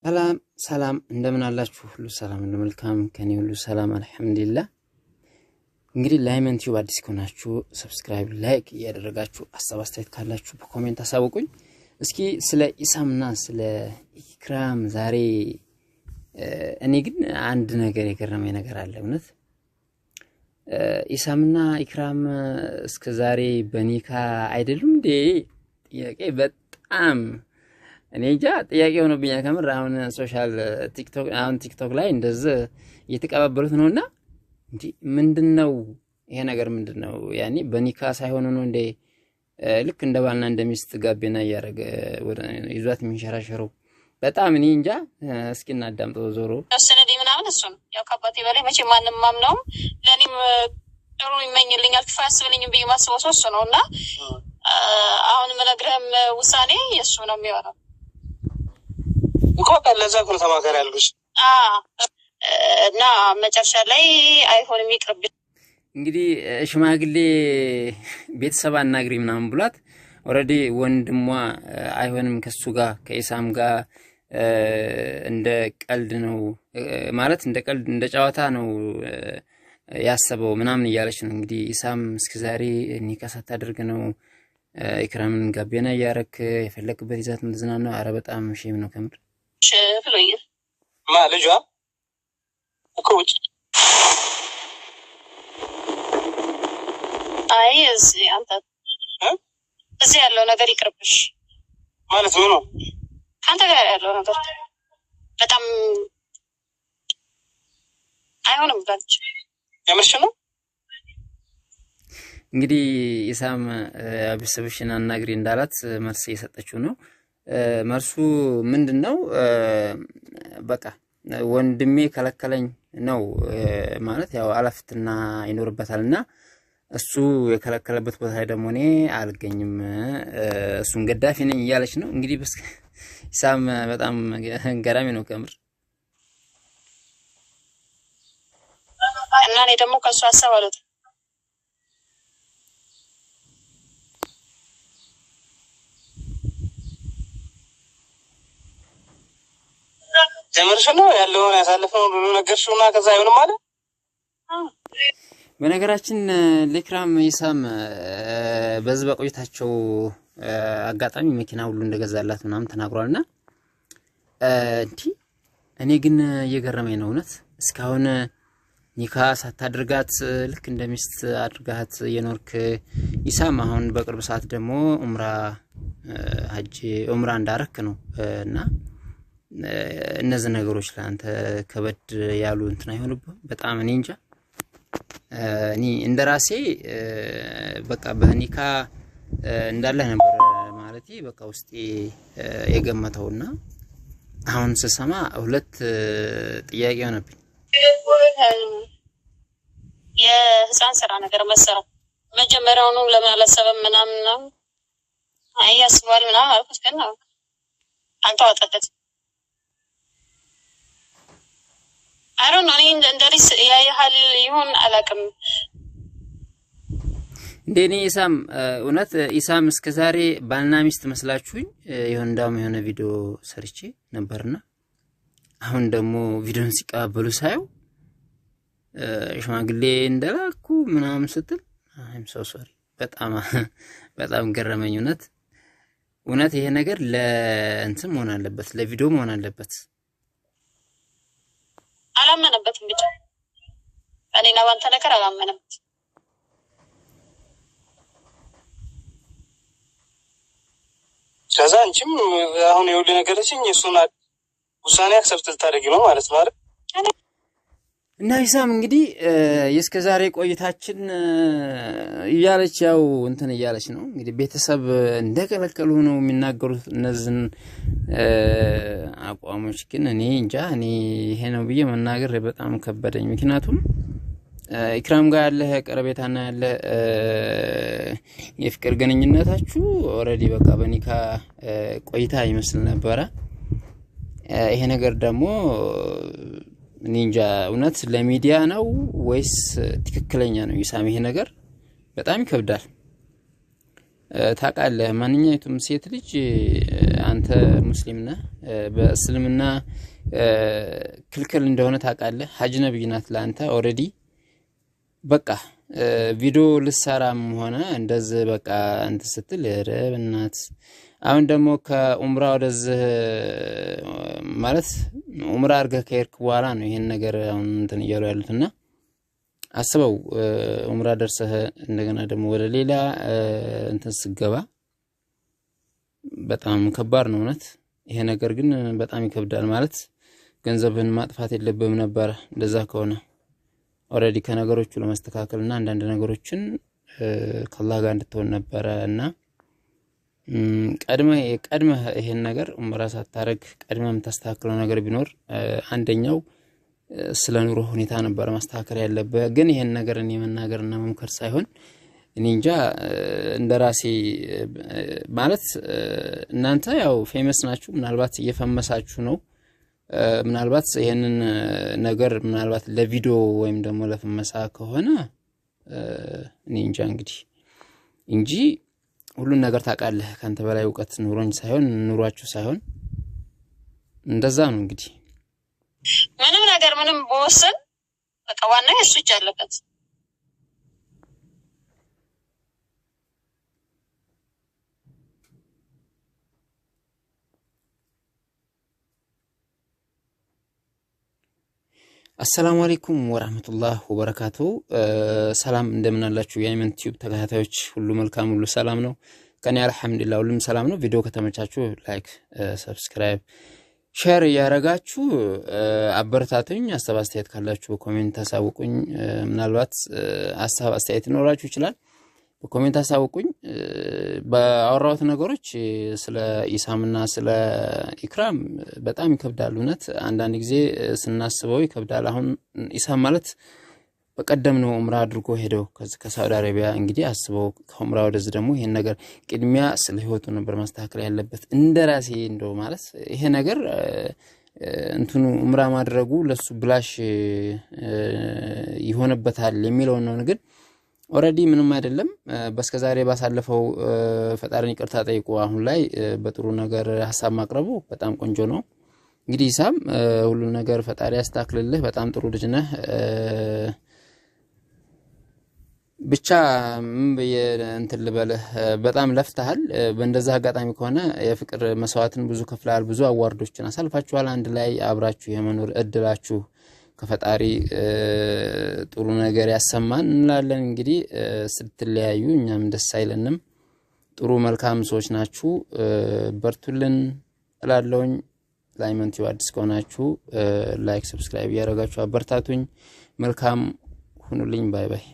ሰላም ሰላም፣ እንደምን አላችሁ? ሁሉ ሰላም፣ ሁሉ መልካም፣ ከኔ ሁሉ ሰላም አልሐምዱሊላህ። እንግዲህ ላይመን ቲዩብ አዲስ ከሆናችሁ subscribe፣ like እያደረጋችሁ ሀሳብ አስተያየት ካላችሁ በ comment አሳውቁኝ። እስኪ ስለ ኢሳምና ስለ ኢክራም ዛሬ እኔ ግን አንድ ነገር የገረመኝ ነገር አለ። እውነት ኢሳምና ኢክራም እስከ ዛሬ በኒካ አይደሉም እንዴ? ጥያቄ በጣም እኔ እንጃ ጥያቄ ሆኖብኛል ከምር። አሁን social ቲክቶክ አሁን ቲክቶክ ላይ እንደዚህ እየተቀባበሉት ነውና እንዲ ምንድነው ይሄ ነገር ምንድነው? ያኔ በኒካ ሳይሆን ነው እንዴ ልክ እንደ ባልና እንደ ሚስት ጋቢና እያደረገ ይዟት የሚንሸራሸረው? በጣም እኔ እንጃ። እስኪ እናዳምጠው። ዞሮ ወስንልኝ ምናምን እሱ ነው ያው ከአባቴ በላይ መቼ ማንም ማምነውም ለእኔም ጥሩ ይመኝልኛል ክፉ አያስብልኝም ብዬ ማስበው ሰው እሱ ነው እና አሁን የምነግርህም ውሳኔ የእሱ ነው የሚሆነው። እኮ ለዛ እኮ ነው ተማከሪ ያልኩሽ። እና መጨረሻ ላይ አይሆንም ይቅርብ። እንግዲህ ሽማግሌ ቤተሰብ አናግሪ ምናምን ብሏት already ወንድሟ አይሆንም ከሱ ጋር ከኢሳም ጋር እንደ ቀልድ ነው ማለት እንደ ቀልድ እንደ ጨዋታ ነው ያሰበው ምናምን እያለች ነው እንግዲህ። ኢሳም እስከዛሬ ኒካ ሳታደርግ ነው ኢክራምን ጋቢና እያረክ የፈለክበት ይዛት ምትዝናናው። አረ በጣም shame ነው ከምር። ብሎኛል። ማ ልጇ እኮ ውጭ አይ እዚህ አንተ እዚህ ያለው ነገር ይቅርብሽ ማለት ምኑ ከአንተ ጋር ያለው ነገር በጣም አይሆንም ብላለች። የምርሽ ነው? እንግዲህ ኢሳም ቤተሰብሽን አናግሪ እንዳላት መልስ እየሰጠችው ነው። መልሱ ምንድን ነው? በቃ ወንድሜ ከለከለኝ ነው ማለት ያው አለፍትና ይኖርበታል እና እሱ የከለከለበት ቦታ ላይ ደግሞ እኔ አልገኝም፣ እሱን ገዳፊ ነኝ እያለች ነው እንግዲህ። ኢሳም በጣም ገራሚ ነው ከምር። እና እኔ ደግሞ ከእሱ ሀሳብ አልወጣም። የምርሽ ነው? ያለውን ያሳለፍነውን ሁሉ ነገርሽው እና ከዛ አይሆንም አለ። በነገራችን ለኢክራም ኢሳም በዚህ በቆይታቸው አጋጣሚ መኪና ሁሉ እንደገዛላት ምናምን ተናግሯልና እንዲ እኔ ግን እየገረመኝ ነው እውነት እስካሁን ኒካ ሳታደርጋት ልክ እንደ ሚስት አድርጋት የኖርክ ኢሳም፣ አሁን በቅርብ ሰዓት ደግሞ ኡምራ ሀጅ ኡምራ እንዳረክ ነው እና እነዚህ ነገሮች ለአንተ ከበድ ያሉ እንትን አይሆንብህም? በጣም እኔ እንጃ። እኔ እንደ ራሴ በቃ በኒካ እንዳለህ ነበር ማለት በቃ ውስጤ የገመተውና አሁን ስሰማ ሁለት ጥያቄ ሆነብኝ። የህፃን ስራ ነገር መሰራ መጀመሪያውኑ ለምን አላሰበም ምናምን ነው አይ ያስባል ምናምን አልኩት፣ ግን አልተዋጠለትም። I don't know እኔ እንደ ልጅ ያያህል ይሁን አላውቅም። እንደ እኔ ኢሳም እውነት ኢሳም እስከ ዛሬ ባልና ሚስት መስላችሁኝ የሆነ እንዳውም የሆነ ቪዲዮ ሰርቼ ነበርና አሁን ደግሞ ቪዲዮን ሲቀባበሉ ሳየው ሽማግሌ እንደላኩ ምናምን ስትል I'm so sorry፣ በጣም በጣም ገረመኝ። እውነት እውነት ይሄ ነገር ለእንትን መሆን አለበት፣ ለቪዲዮ መሆን አለበት። አላመነበትም። ብቻ እኔና ባንተ ነገር አላመነበት። ከዛ አንቺም አሁን የሁሉ ነገረችኝ እሱን ውሳኔ accept ልታደርጊ ነው ማለት ነው አይደል? እና ኢሳም እንግዲህ የእስከ ዛሬ ቆይታችን እያለች ያው እንትን እያለች ነው እንግዲህ ቤተሰብ እንደከለከሉ ነው የሚናገሩት እነዚህን አቋሞች። ግን እኔ እንጃ እኔ ይሄ ነው ብዬ መናገር በጣም ከበደኝ። ምክንያቱም ኢክራም ጋር ያለህ ቀረቤታና ያለ የፍቅር ግንኙነታችሁ already በቃ በኒካ ቆይታ ይመስል ነበረ። ይሄ ነገር ደግሞ እኔ እንጃ እውነት ለሚዲያ ነው ወይስ ትክክለኛ ነው? ኢሳም ይሄ ነገር በጣም ይከብዳል። ታውቃለህ፣ ማንኛይቱም ሴት ልጅ አንተ ሙስሊም ነህ፣ በእስልምና ክልክል እንደሆነ ታውቃለህ። አጅነብይ ናት ለአንተ already። በቃ ቪዲዮ ልሰራም ሆነ እንደዚህ በቃ እንትን ስትል ኧረ በእናትህ። አሁን ደግሞ ከኡምራ ወደዚህ ማለት ኡምራ አድርገህ ከሄድክ በኋላ ነው ይሄን ነገር አሁን እንትን እያሉ ያሉትና አስበው፣ ኡምራ ደርሰህ እንደገና ደግሞ ወደ ሌላ እንትን ስገባ በጣም ከባድ ነው እውነት። ይሄ ነገር ግን በጣም ይከብዳል። ማለት ገንዘብህን ማጥፋት የለብህም ነበረ እንደዛ ከሆነ። Already ከነገሮቹ ለማስተካከል እና አንዳንድ ነገሮችን ከአላህ ጋር እንድትሆን ነበረ እና ቀድመህ ይሄን ነገር ኡምራ ሳታረግ ቀድመህ የምታስተካክለው ነገር ቢኖር አንደኛው ስለ ኑሮ ሁኔታ ነበረ ማስተካከል ያለብህ። ግን ይሄን ነገር እኔ መናገርና መምከር ሳይሆን እኔ እንጃ እንደራሴ ማለት እናንተ ያው famous ናችሁ፣ ምናልባት እየፈመሳችሁ ነው። ምናልባት ይሄንን ነገር ምናልባት ለቪዲዮ ወይም ደግሞ ለፈመሳ ከሆነ እኔ እንጃ እንግዲህ እንጂ ሁሉን ነገር ታውቃለህ። ካንተ በላይ እውቀት ኑሮኝ ሳይሆን ኑሯችሁ ሳይሆን እንደዛ ነው እንግዲህ። ምንም ነገር ምንም በወሰን በቃ ዋናው የእሱ እጅ አለበት። አሰላሙ አለይኩም ወራህመቱላህ ወበረካቱ። ሰላም እንደምን አላችሁ የአይመን ቲዩብ ተከታታዮች ሁሉ መልካም ሁሉ ሰላም ነው። ከኔ አልሐምዱሊላህ ሁሉም ሰላም ነው። ቪዲዮ ከተመቻችሁ like፣ subscribe፣ share እያረጋችሁ አበረታቱኝ። ሀሳብ አስተያየት ካላችሁ በ comment አሳውቁኝ። ምናልባት ሀሳብ አስተያየት ሊኖራችሁ ይችላል። በ comment አሳውቁኝ። ባወራሁት ነገሮች ስለ ኢሳምና ስለ ኢክራም በጣም ይከብዳል። እውነት አንዳንድ ጊዜ ስናስበው ይከብዳል። አሁን ኢሳም ማለት በቀደም ነው ኡምራ አድርጎ ሄደው ከሳውዲ አረቢያ። እንግዲህ አስበው ከኡምራ ወደዚህ ደግሞ ይሄን ነገር ቅድሚያ ስለ ህይወቱ ነበር ማስተካከል ያለበት። እንደራሴ እንደው ማለት ይሄ ነገር እንትኑ ኡምራ ማድረጉ ለሱ ብላሽ ይሆንበታል የሚለው ነው። ግን already ምንም አይደለም። በስከዛሬ ባሳለፈው ፈጣሪን ይቅርታ ጠይቆ አሁን ላይ በጥሩ ነገር ሀሳብ ማቅረቡ በጣም ቆንጆ ነው። እንግዲህ ኢሳም ሁሉ ነገር ፈጣሪ ያስተካክልልህ። በጣም ጥሩ ልጅ ነህ። ብቻ ምን ብዬ እንትን ልበልህ፣ በጣም ለፍተሃል። በእንደዛ አጋጣሚ ከሆነ የፍቅር መስዋዕትን ብዙ ከፍለሃል። ብዙ award ኦችን አሳልፋችኋል። አንድ ላይ አብራችሁ የመኖር እድላችሁ ከፈጣሪ ጥሩ ነገር ያሰማን እንላለን። እንግዲህ ስትለያዩ እኛም ደስ አይለንም። ጥሩ መልካም ሰዎች ናችሁ፣ በርቱልን እላለሁኝ። ለአይመን ቲዩብ አዲስ ከሆናችሁ like፣ subscribe እያደረጋችሁ አበርታቱኝ። መልካም ሁኑልኝ። Bye bye።